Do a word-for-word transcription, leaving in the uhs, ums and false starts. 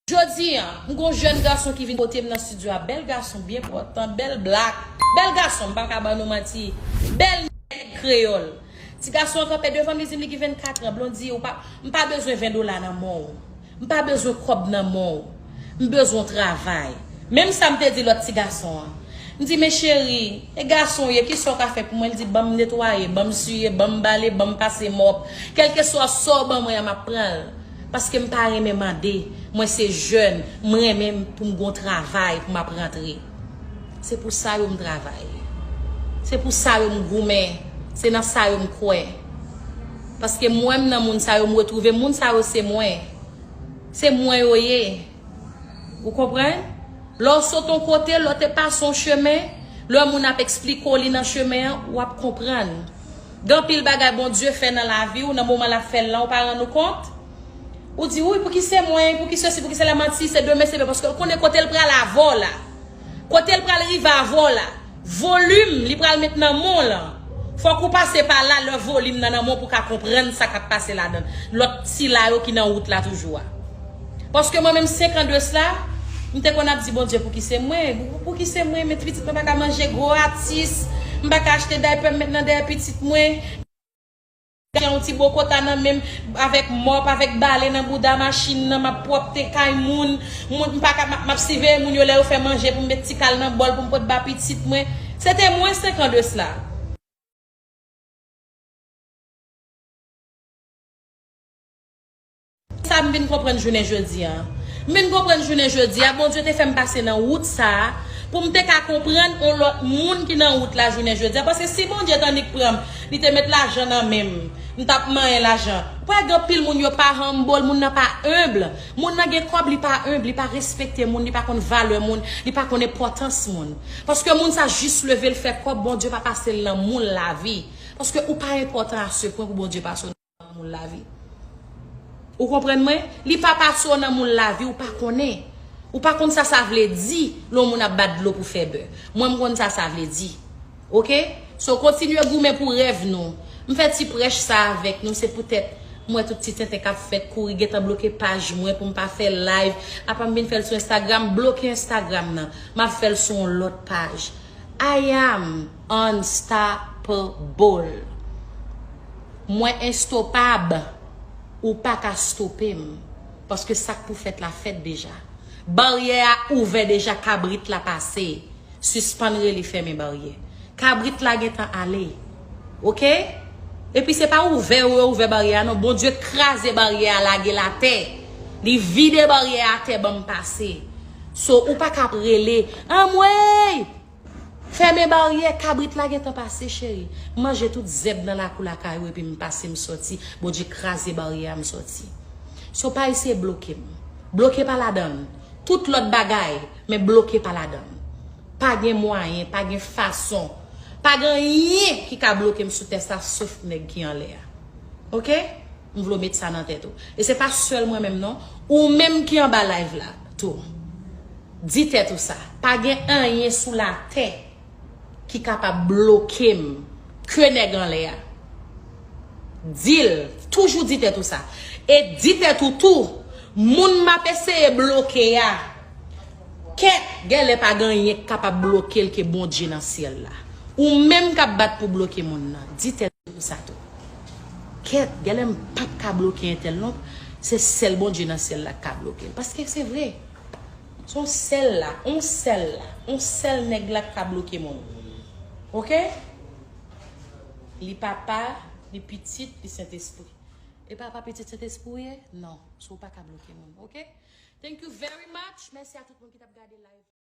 Jodi a, m gon jèn gason ki vin kote m nan estidyo a. Bèl gason, byen pòtan, bèl blak. Bèl gason, m pa ka ban nou manti. Bèl nèg kreyòl. Ti gason an kanpe devan m, li di m li gen vennkat an. Blondy, ou pa, m pa bezwen ven dola nan men w. M pa bezwen kòb nan men w. M bezwen w travay. Menm sa m te di lòt ti gason an. M di, men cheri, e gason w ye, kisa w ka fè pou mwen? Li di, ban m netwaye, ban m siye, ban m bale, ban m pase mòp. Kèlkeswa sa w ban mwen an, m ap pran l. Paske m pa renmen mande. Mwen se jèn, m renmen pou m gon travay pou m ap rantre. Se pou sa yo m travay. Se pou sa yo m goumen. Se nan sa yo m kwè. Paske m wè m nan moun sa yo, m retwouve m. Moun sa yo se mwen. Se mwen yo ye. Ou konprann? Lè w sot yon kote, lè w te pase yon chemen, lè moun ap eksplike w li nan chemen an, w ap konprann. Gen anpil bagay Bondye fè nan lavi w, nan moman l ap fè l lan, ou pa rann ou kont. Ou di, wi, pouki se mwen, pouki sesi, pouki sela, manti, se demen, se demen, paske l konnen kote l pral avè w la. Kote l pral rive avè w la. Volim li pral met nan men w lan. Fòk ou pase pa la, lè volim nan nan men w pou w ka konprann sa k ap pase ladan l. Lòt sila yo ki nan wout la toujou a. Paske mwen menm, senk an de sila, m te konn ap di, Bondye, pouki se mwen? Pou, pouki se mwen? Men pitit mwen pa ka manje gwo atis. M pa ka achte daypè m met nan dèyè pitit mwen. Gen yon ti bokota nan men m, avèk mòp, avèk bale nan bouda machin nan, m ap pwòpte kay moun. Moun, m pa ka, m ap, m ap siveye moun yo lè yo fè manje pou m met ti kal nan bòl pou m pot ba pitit mwen. Se te mwen senk an de sila. Sa m vin konprann jounen jodi a. M vin konprann jounen jodi a, Bondye te fè m pase nan wout sa a, pou m te ka konprann yon lòt moun ki nan wout la jounen jodi a. Paske si Bondye t annik pran m, li te met lajan nan men m, m t ap manyen lajan. Ou pa wè gen anpil moun yo pa humble, moun nan pa enb. Moun nan gen kòb, li pa enb, li pa respekte moun, li pa konn valè moun, li pa konn enpòtans moun. Paske moun sa jis leve l fè kòb, Bondye pa pase l nan moun lavi. Paske ou pa enpòtan a se pwen pou Bondye pase w nan moun lavi. Ou konprann mwen? Li pa pase w nan moun lavi, ou pa konnen. Ou pa konn sa sa vle di lè yon moun ap bat dlo pou fè bè. Mwen, m konn sa sa vle di. Oke? So, kontinye goumen pou rèv nou. M fè ti prèch sa avèk nou, se poutèt m wè tout ti tenten k ap fèt, kouri gentan bloke paj mwen pou m pa fè live. Apa m vin fè l sou Instagram, bloke Instagram nan. M ap fè l sou yon lòt paj. I am unstoppable. Mwen enstopab. Ou pa ka stope m. Paske sa k pou fèt la fèt deja. Baryè a ouvè deja, kabrit la pase. Sispann rele fèmen baryè. Kabrit la gentan ale. Oke? Epi se pa ouvè yo ouvè baryè a non. Bondye kraze baryè a, lage l atè. Li vide baryè a atè, ban m pase. So, ou pa ka ap rele, anmwey! Fèmen baryè, kabrit la gentan pase, cheri. M manje tout zèb nan lakou lakay ou epi m pase, m sòti. Bondye kraze baryè a, m sòti. So, pa eseye bloke m. Bloke pa ladan l. Tout lòt bagay, men bloke pa ladan l. Pa gen mwayen, pa gen fason, pa gen anyen ki ka bloke m sou tè sa, sof nèg ki anlè a. Oke? M vle w met sa nan tèt ou. E se pa sèl mwen menm non. Ou menm ki anba live la tou. Di tèt ou sa. Pa gen anyen sou latè ki kapab bloke m ke nèg anlè a. Di l, toujou di tèt ou sa. E di tèt ou tou, moun m ap eseye bloke a, kèt, genlè pa gen anyen k kapab bloke l ke Bondye nan syèl la. Ou menm k ap bat pou bloke moun nan, di tèt ou sa tou. Kèt, genlè m p ap ka bloke entèl non, se sèl Bondye nan syèl la k ka bloke l. Paske se vre. Se yon sèl la, yon sèl la, yon sèl nèg la k ka bloke moun. Oke? Li Papa, li Pitit, li Sentespri. E Papa, Pitit, Sentespri w ye? Non. So w pa ka bloke moun. Oke? Thank you very much. Mèsi a tout moun ki t ap gade live.